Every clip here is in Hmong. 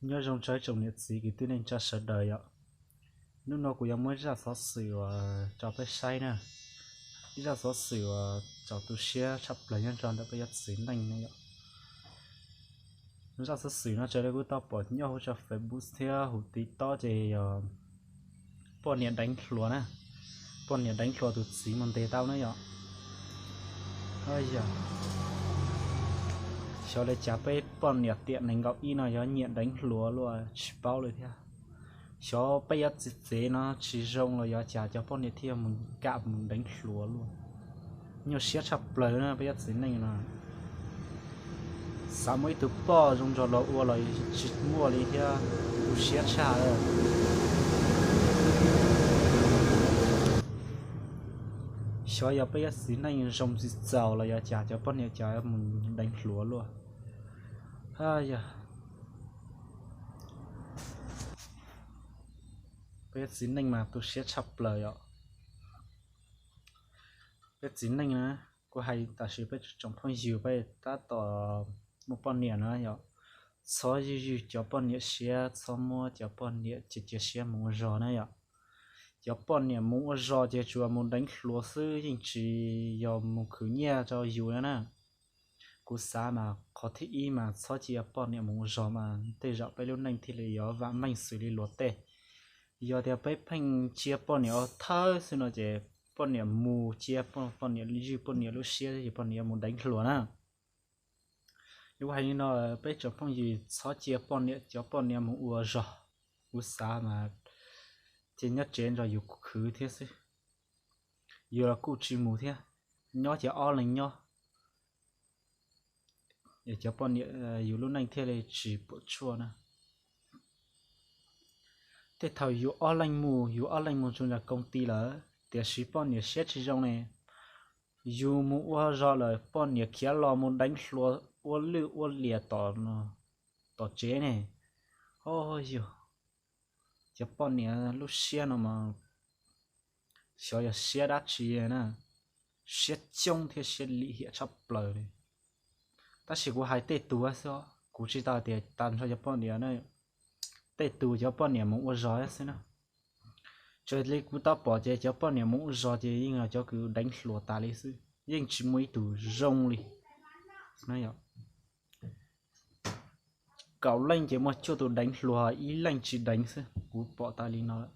Nyob zoo tsoom niam txiv kwv tij neej tsa sawv daws yom. Hnub no kuv yuav muab ib zaj xov xwm uas rau peb saib na, ib zaj xov xwm uas txaus tu siab tshaj plaws nyob rau ntawm peb cov txiv neej no yom. Zaj xov xwm no raws li kuv tau pom nyob huv rau Facebook thiab huv TikTok ces yog poj niam deev hluas na, poj niam deev hluas tus txiv mus ntes tau na yom. Xyov li cas peb poj niam tiam nees nkaum ib no yuav nyiam deev hluas luaj tsis paub li thiab. Xyov peb yuav txiv txiv no tsis zoo los yog cas cov poj niam thiaj mus kam mus deev hluas luaj. Nyuaj siab tshaj plaws na peb cov txiv neej no. Xav muaj ib tug poj zoo nrog luag ua los tsis muaj li thiab, tu siab tshaj. Xyov yog peb cov txiv neej zoo tsis txaus los yog cas cov poj niam cov mus deev hluas luaj. Yog peb cov txiv neej mas tu siab tshaj plaws yom. Peb txiv neej na, kuv hais tam sim peb tsoom phooj ywg peb tab tom muaj poj niam na yom, txhob ywj ywj cov poj niam siab, txhob muab cov poj niam cia cia siab mus ua zog na yom. Cov poj niam mus ua zog ces tsuas mus deev hluas xwb, yeej tsis yog mus khwv nyiaj rau yus na. Kuv xav mas qhov thib ib mas txhob cia poj niam mus ua zog mas tej zaum peb lub neej thiaj li yuav vam meej xws li luag tej. Yog tias peb pheej cia poj niam ua thawj xwb no ces poj niam mus cia poj niam ywj poj niam lub siab ces poj niam yuav mus deev hluas na. Yuav hais li no, peb tsoom phooj ywg txhob cia poj niam cov poj niam mus ua zog. Kuv xav mas ces nyob tsev nrog yus khwv thiab xwb, yus los kuj tsis mus thiab, nyob ces ob leeg nyob, cov poj niam yus lub neej thiaj li tsis puas tsuaj na. Tej thaum yus ob leeg mus, yus ob leeg mus txog ntawm koom ti lawm tiam sis poj niam siab tsis zoo ne, yus mus ua zog lawm poj niam khiav los mus deev hluas ua lwj ua liam tom tsev ne. Yog cov poj niam lub siab no mas xyov yog siab dab tsi na, siab coob thiab siab lim hiam tshaj plaws li. Tab sis kuv hais tej tus xwb, kuv tsis tau tias tas nrho cov poj niam na, tej tus cov poj niam mus ua zog xwb na. Raws li kuv tau pom ces cov poj niam mus ua zog ces yeej yog cov kws deev hluas tas li xwb, yeej tsis muaj ib tug zoo li. Kaum leej ces muaj cuaj tus deev hluas, ib leej tsis deev xwb, kuv pom tas li no lawm.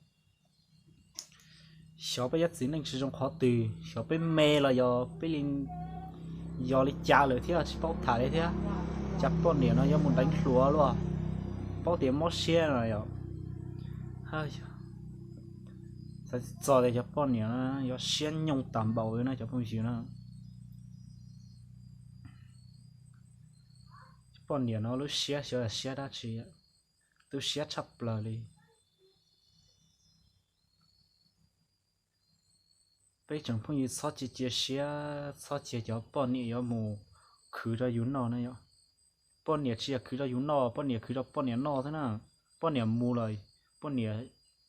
Xyov peb cov txiv neej tsis zoo qhov twg, xyov peb me los yog peb li, yog li cas lawm thiab tsis paub tham li thiab. Cas poj niam no yuav mus deev hluas luaj, paub tias mob siab no yom. Xav tsis txog tias cov poj niam no yuav siab nyoog tas npaum li no cov phooj ywg na. Poj niam no lub siab xyov siab dab tsi, tu siab tshaj plaws li. Peb tsoom phooj ywg txhob cia cia siab, txhob cia cov poj niam yuav mus khwv rau yus noj na yom. Poj niam tsis yog khwv rau yus noj, poj niam khwv rau poj niam noj xwb na. Poj niam mus lawm, poj niam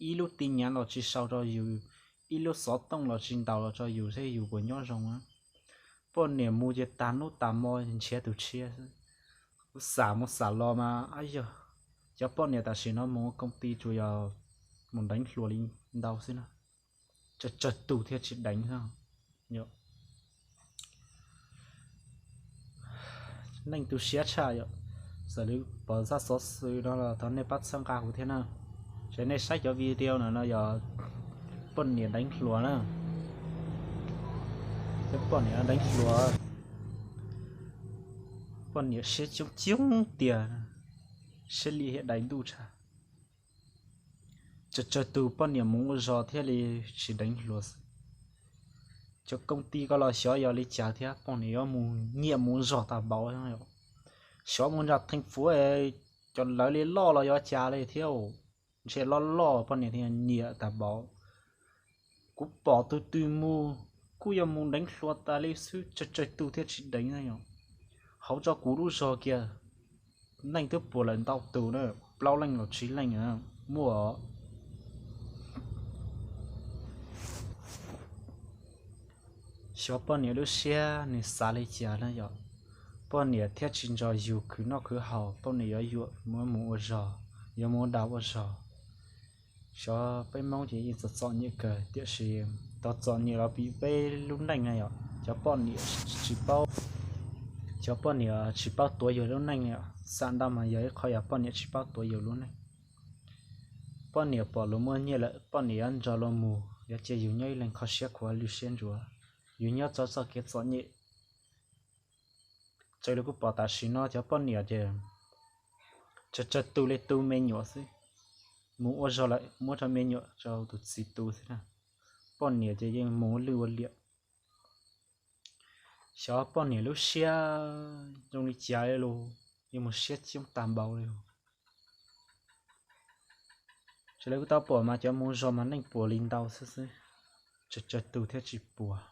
ib lub tin nhắn los tsis sau rau yus, ib lub xov tooj los tsis ntaus los rau yus thiab yus puas nyob zoo na. Poj niam mus ces tag hnub tag hmo nrhiav tus tshiab xwb. Kuv xam mus xam los mas, ab yog, cov poj niam tam sim no mus ua koom ti tsuas yog mus deev hluas li ntau xwb na. Tsawg tsawg tus thiaj tsis deev. Neej tu siab tshaj yom. Txawm li pom zaj xov xwm no los thov nej pab txhawb nqa kuv thiab na. Ces nej saib cov video no no yog poj niam deev hluas na. Cov poj niam deev hluas, poj niam siab coob coob tiag, siab lim hiam dais ntuj tshaj. Tsawg tsawg tus poj niam mus ua zog thiaj li tsis deev hluas xwb. Cov koom ti ko los xyov yog li cas thiab poj niam yuav mus nyiam mus ua zog tas npaum. Xyov mus nram theej fuav, cov lawv li loj los yuav cas li thiab, ntshe loj loj poj niam thiaj nyiam tas npaum. Kuv pom tus twg mus kuj yog mus deev hluas tas li xwb, tsawg tsawg tus thiaj tsis deev na yom. Hauv tso kuv lub zog kiag, neeg twb puas lawm ntau tus na, plaub leej los tsib leej muaj. Xyov poj niam lub siab nws xav li cas na yom. Poj niam thiaj tsis nrog yus khwv noj khwv haus, poj niam yuav yuam muab mus ua zog. yuav mus ua dag ua zog. Xyov peb Hmoob ces yeej txom txom nyem kawg, tiam sis tau txom nyem los vim peb lub neej na yom. Cov poj niam tsis paub, cov poj niam tsis paub tuav yus lub neej yom. Xam ntau mas yog ib qho yog poj niam tsis paub tuav yus lub neej. Poj niam pom luag muaj nyiaj lawm, poj niam yuav nrog luag mus, yuav cia yus nyob ib leeg kho siab khuav lwj siab ntsuav, yus nyob txoj txoj kev txom nyem. Raws li kuv pom tam sim no cov poj niam ces tsawg tsawg tus li tu me nyuam xwb. Mus ua zog lawm muab rau me nyuam rau tus txiv tu xwb na. Poj niam ces yeej mus ua lwj ua liam. Xyov poj niam lub siab zoo li cas li los, yeej mus siab coob tag npaum li. Raws li kuv tau pom mas cov mus zog mas neej puas li ntau xwb xwb, tsawg tsawg tus thiaj tsis puas.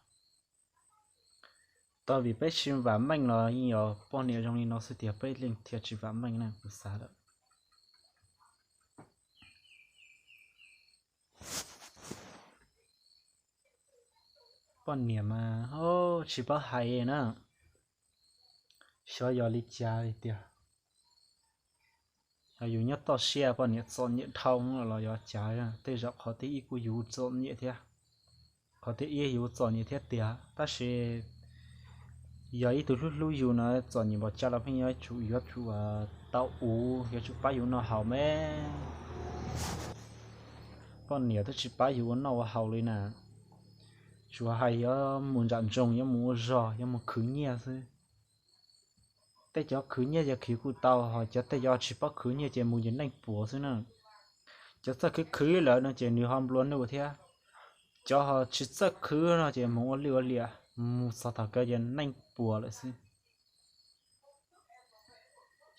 Tau vim peb tsis vam meej los yeej yog poj niam zoo li no xwb tiag peb thiaj tsis vam meej na kuv xav lawm. Poj niam mas tsis paub hais na, xyov yog li cas li tiag. Yog yus nyob toj siab poj niam txom nyem dhau los yog cas, tej zaum qhov thib ib kuj yus txom nyem thiab. Qhov thib ib yus txom nyem thiab tiag, tab sis yog ib tug hlub hlub yus na, txom nyem npaum cas los pheej yuav tsum, yuav tsum tau ua, yuav tsum pab yus noj haus me. Poj niam twb tsis pab yus ua noj ua haus li na, tsuas hais yuav mus nram nroog, yuav mus ua zog, yuav mus khwv nyiaj xwb. Tej cov khwv nyiaj ces khwv kuj tau, ho cov tej cov tsis paub khwv nyiaj ces mus yus neej puas xwb na. Cov txawj khwv khwv lawm no ces nws ho nplua nuj thiab. Cov ho tsis txawj khwv no ces mus ua lwj ua liam, mus txog thaum kawg ces neej puas lawm xwb.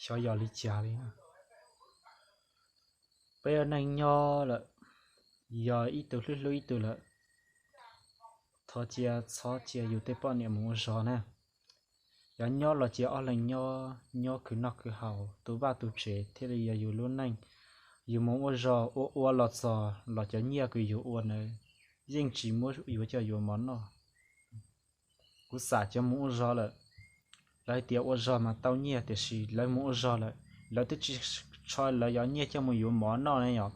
Xyov yog li cas li. Peb ua neej nyob lawm, yog ib tug hlub hlub ib tug lawm, thov cia txhob cia yus tej poj niam mus ua zog na. Yog nyob los cia ob leeg nyob, nyob khwv noj khwv haus, tu vaj tu tsev thiaj li yog yus lub neej. Yus mus ua zog ua ua los txog los cov nyiaj kws yus ua ntawd yeej tsis muab yuav coj yuav mov noj. Kuv xam cov mus ua zog lawm, lawv tias ua zog mas tau nyiaj, tiam sis lawv mus ua zog lawm, lawv twb tsis tso lawv cov nyiaj coj mus yuav mov noj ne yom.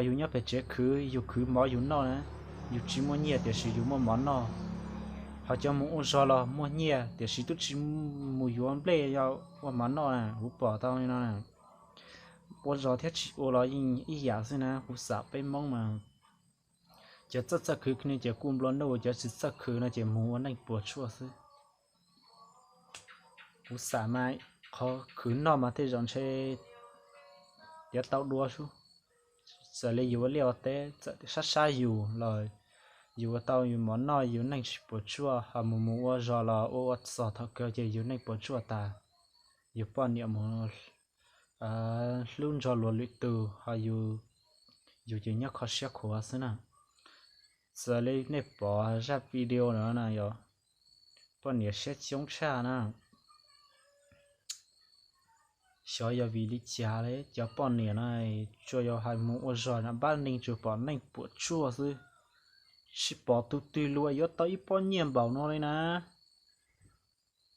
Yus nyob pem tsev khwv, yus khwv mov yus noj na, yus tsis muaj nyiaj tiam sis yus muaj mov noj. Ho cov mus ua zog los muaj nyiaj tiam sis twb tsis mus yuav nplej ua mov noj na, kuv pom tau li no na. Ua zog thiab tsis ua los yeej ib yam xwb na, kuv xam peb Hmoob mas cov txawj txawj khwv no ces kuj nplua nuj, cov tsis txawj khwv no ces mus ua neej puas tsuaj xwb. Kuv xam mas qhov khwv noj mas tej zaum ntshe yuav tau dua sub. Txawm li yus ua liaj ua teb, txawm sab sab yus los yus ua tau yus mov noj yus neej tsis puas tsuaj, ho mus mus ua zog los ua ua txog thaum kawg ces yus neej puas tsuaj tas. Yus poj niam mus hlub nrog luag lwm tus, ho yus, yus ces nyob kho siab khuav xwb na. Txawm li nej pom zaj video no na yog poj niam siab coob tshaj na. Xyov yog vim li cas li cov poj niam no, tsuas yog hais mus ua zog na npab neeg tsuas pom neej puas tsuaj xwb, tsis pom tus twg luag yuav tau ib pob nyiaj npaum no li na.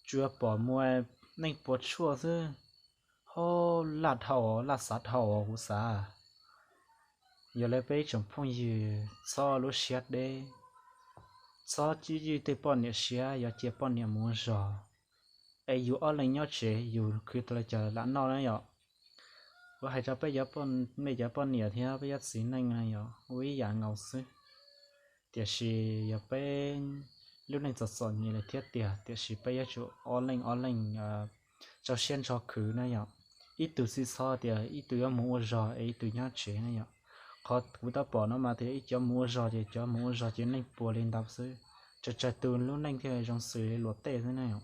Tsuas pom mus neej puas tsuaj xwb. Ho laj dhau, laj xav dhau kuv xav. Yog li peb ib tsoom phooj ywg txhob lub siab deb, txhob ywj tej poj niam siab yuav cia poj niam mus ua zog, es yus ob leeg nyob tsev yus khwv tau li cas lam noj na yom. Kuv hais rau peb cov, nej cov poj niam thiab peb cov txiv neej na yog ua ib yam nkaus xwb. Tiam sis yog peb lub neej txom txom nyem lawm thiab tiag, tiam sis peb yuav tsum ob leeg ob leeg rau siab ntso khwv na yom. Ib tug tsis txhob tias ib tug yuav mus ua zog es ib tug nyob tsev na yom. Qhov kuv tau pom no mas tias ib cov mus ua zog ces cov mus ua zog ces neej puas li ntau xwb, tsawg tsawg tus lub neej thiaj zoo xws li luag tej xwb na yom.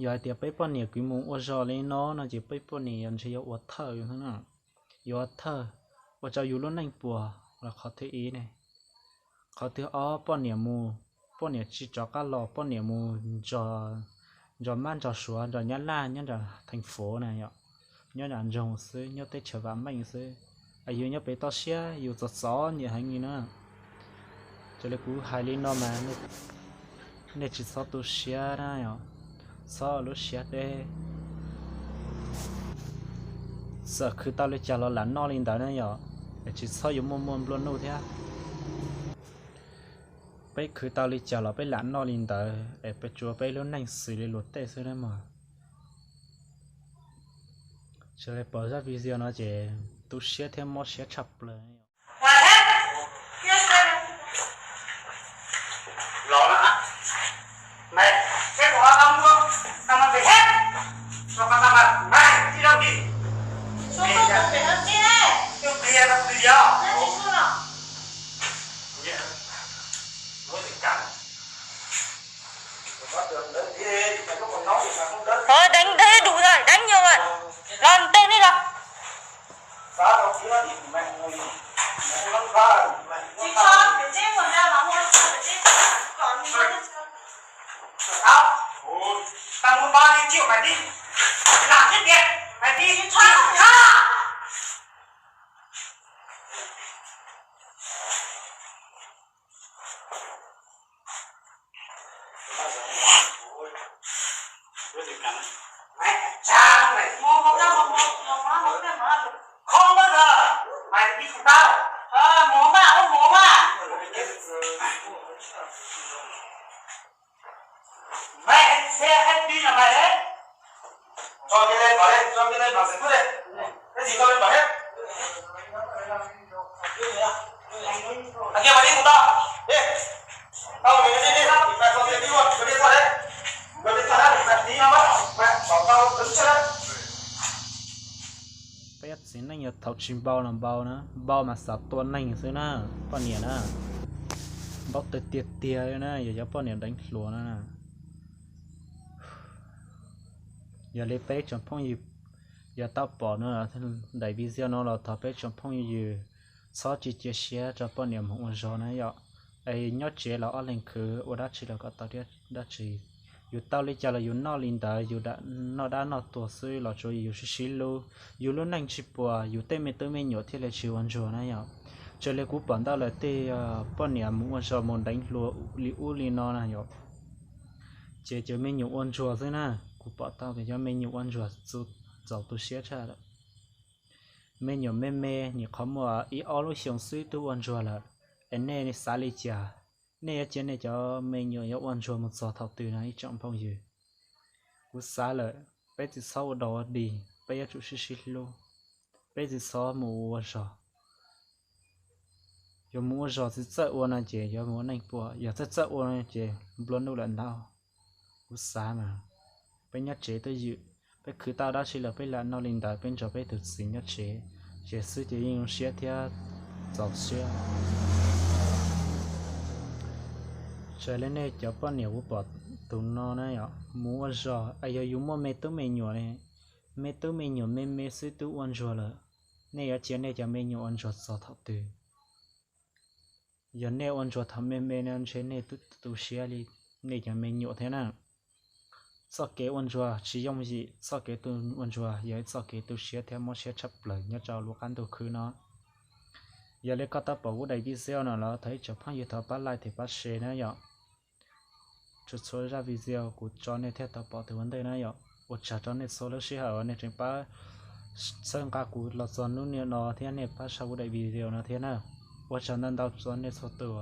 Yog hais tias peb poj niam kwv mus ua zog li no no ces peb poj niam yog ntshe yuav ua thawj xwb na. Yuav ua thawj, ua rau yus lub neej puas los qhov thib ib ne. Qhov thib ob, poj niam mus, poj niam tsis rov qab los, poj niam mus nrog mab nrog suav nrog nyab laj nyob nram theej fuv na yom, nyob nram nroog xwb, nyob teb chaws vam meej xwb. Es yus nyob pem toj siab yus txom txom nyem heev li na. Raws li kuv hais li no mas nej tsis txhob tu siab na yom, txhob lub siab deb, Txawm khwv tau li cas los lam noj li ntawd na yom, es tsis txhob yuav muaj muaj nplua nuj thiab. Peb khwv tau li cas los peb lam noj li ntawd es peb tsuav peb lub neej xws li luag tej xwb na mog. Sawv daws pom zaj video no ces tu siab thiab mob siab tshaj plaws. Thôi đánh thế đủ rồi, đánh nhiều rồi. Lo tên đi lo. Tao mua bao nhiêu triệu mày đi. Làm chết tiệt. Mày đi. Không bao giờ mày đi cùng tao. Ờ, mổ mà, ông mổ mà. Mày hãy xe hết đi là mày đấy. Cho cái lên vào đây, cho cái lên vào giải quyết đây. Cái gì cho lên vào hết. Thằng kia mày đi cùng tao. Đi. Tao mày đi đi, mày không tiền đi luôn, mày đi qua đấy. Mày đi qua đấy, mày tí nó bắt, mày bảo tao đứng trước đấy. Peb txiv neej yog thaum tsis npau los npau na, npau mas xav tua neeg xwb na, poj niam na. Npau taws tiag tiag na, yog cov poj niam deev hluas no na. Yog li peb tsoom phooj ywg, yog tau pom no, daim video no los thov peb tsoom phooj ywg txhob tsis cia siab rau poj niam mus ua zog na yom. Es nyob tsev los ob leeg khwv ua dab tsi los kom tau dab tsi. Yus tau li cas los yus noj li ntawd, yus noj dab noj tuag xwb los tsuav yus sib sib hlub. Yus lub neej tsis puas, yus tej me tub me nyuam thiaj li tsis ua ntsuag na yom. Raws li kuv pom ntau lawm tej poj niam mus ua zog mus deev hluas li ub li no na yom. Ces cov me nyuam ua ntsuag xwb na, kuv pom tau tias cov me nyuam ua ntsuag txaus tu siab tshaj lawm. Me nyuam me me nyuam qhuav muaj ib ob lub xyoo xwb twb ua ntsuag lawm, es nej xav li cas? Nej yuav cia nej cov me nyuam yuav ua ntsuag mus txog thaum twg no ib tsoom phooj ywg? Kuv xav lawm, peb tsis txhob ua dog ua dig, peb yuav tsum sib sib hlub, peb tsis txhob mus ua zog. Yog mus ua zog tsis txawj ua no ces yuav mus ua neej puas, yog txawj txawj ua no ces nplua nuj lawm ntau. Kuv xav mas, peb nyob tsev twj ywm, peb khwv tau dab tsi los peb lam noj li ntawd, peb nrog peb tus txiv nyob tsev, ces xwb ces yeej zoo siab thiab txaus siab. Raws li nej cov poj niam kuv pom tus no na yom, mus ua zog es yog yus muaj me tub me nyuam ne, me tub me nyuam me me xwb twb ua ntsuag lawm, nej yuav cia nej cov me nyuam ua ntsuag txog thaum twg? Yog nej ua ntsuag thaum me me no ntshe nej twb tu siab li nej cov me nyuam thiab na. Txoj kev ua ntsuag tsis yooj yim, txoj kev ua ntsuag yog ib txoj kev tu siab thiab mob siab tshaj plaws nyob rau lub qab ntuj khwb no. Yog li koj tau pom kuv daim video no los thov ib tsoom phooj ywg thov pab like thiab pab share na yom. Txhua txhua zaj video kuv tso nej thiaj tau pom tus ua ntej na yom. Ua tsaug rau nej txhua lub sij hawm uas nej tseem pab txhawb nqa kuv los txog hnub niaj no thiab nej pab saib kuv daim video no thiab na. Ua tsaug ntau ntau rau nej txhua tus.